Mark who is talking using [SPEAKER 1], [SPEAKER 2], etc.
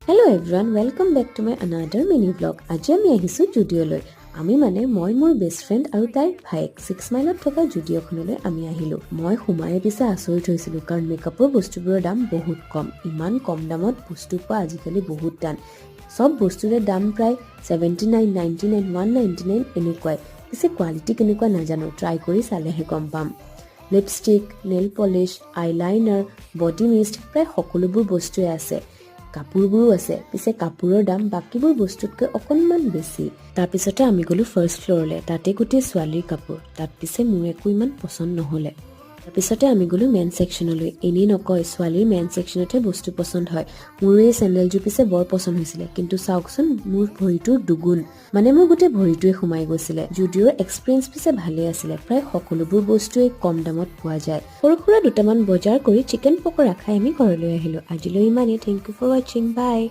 [SPEAKER 1] Hello everyone, welcome back to my another mini vlog. আজি আমি আহিছোঁ জুডিঅ'লৈ। আমি মানে মই, মোৰ বেষ্ট ফ্ৰেণ্ড আৰু তাইৰ ভায়েক। ছিক্স মাইলত থকা জুডিঅ'খনলৈ আমি আহিলোঁ। মই সোমাই পিছে আচৰিত হৈছিলোঁ, কাৰণ মেকআপৰ বস্তুবোৰৰ দাম বহুত কম। ইমান কম দামত বস্তু পোৱা আজিকালি বহুত টান। চব বস্তুৰে দাম প্ৰায় 79, 99, 199 এনেকুৱাই। পিছে কোৱালিটি কেনেকুৱা নাজানো, ট্ৰাই কৰি চালেহে গম পাম। Lipstick, nail polish, eyeliner, body mist, প্ৰায় সকলোবোৰ বস্তুৱে আছে। কাপোৰবোৰো আছে। পিছে কাপোৰৰ দাম বাকীবোৰ বস্তুতকৈ অকণমান বেছি। তাৰপিছতে আমি গ'লো ফাৰ্ষ্ট ফ্ল'ৰলৈ। তাতে গোটেই ছোৱালীৰ কাপোৰ। তাত পিছে মোৰ একো ইমান পচন্দ নহ'লে। তাৰপিছতে আমি গ'লো মেন ছেকশ্যনলৈ। এনেই নকয়, ছোৱালীৰ মেন ছেকশ্যনতহে বস্তু পচন্দ হয়। মোৰো এই চেণ্ডেলযোৰ পিছে বৰ পচন্দ হৈছিলে, কিন্তু চাওকচোন, মোৰ ভৰিটোৰ দুগুণ, মানে মোৰ গোটেই ভৰিটোৱে সোমাই গৈছিলে। জুডিঅ'ৰ এক্সপিৰিয়েঞ্চ পিছে ভালেই আছিলে। প্ৰায় সকলোবোৰ বস্তুৱেই কম দামত পোৱা যায়। সৰু সুৰা দুটামান বজাৰ কৰি চিকেন পকৰা খাই আমি ঘৰলৈ আহিলো। আজিলৈ ইমানেই। Thank you for watching, bye.